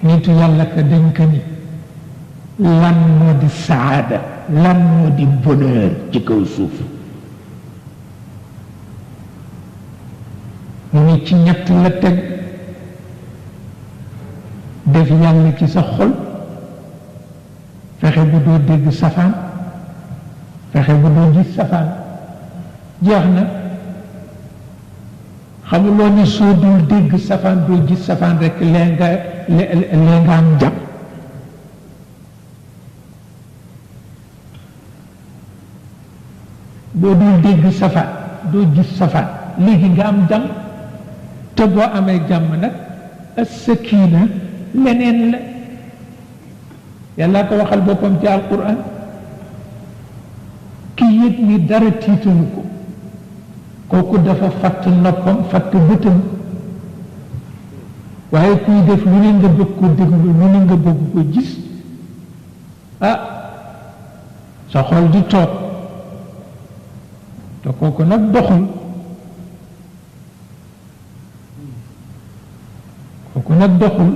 nitu yàlla ka dañ ko ni lan moo di saada lan moo di bonheur ci kaw suuf mu ni ci ñett la teg def yàlla ci sa xol fexe bu doo dégg safaan fexe bu doo gis safaan jeex na xamuloo ni soo dul dégg safaan doo gis safaan rek lee nga am jàmm boo dul dégg safaan doo gis safaan léegi nga am jàmm te boo amee jàmm nag as-sakina leneen la yàlla ko waxal boppam ci alquran ki yëg ni dara tiitalu ko kooku dafa fatt noppam fatt bëtam waaye kuy def lu ne nga bëgg ko déglu lu ne nga bëgg ko gis ah sa xol di toog te kooku nag doxul kooku nag doxul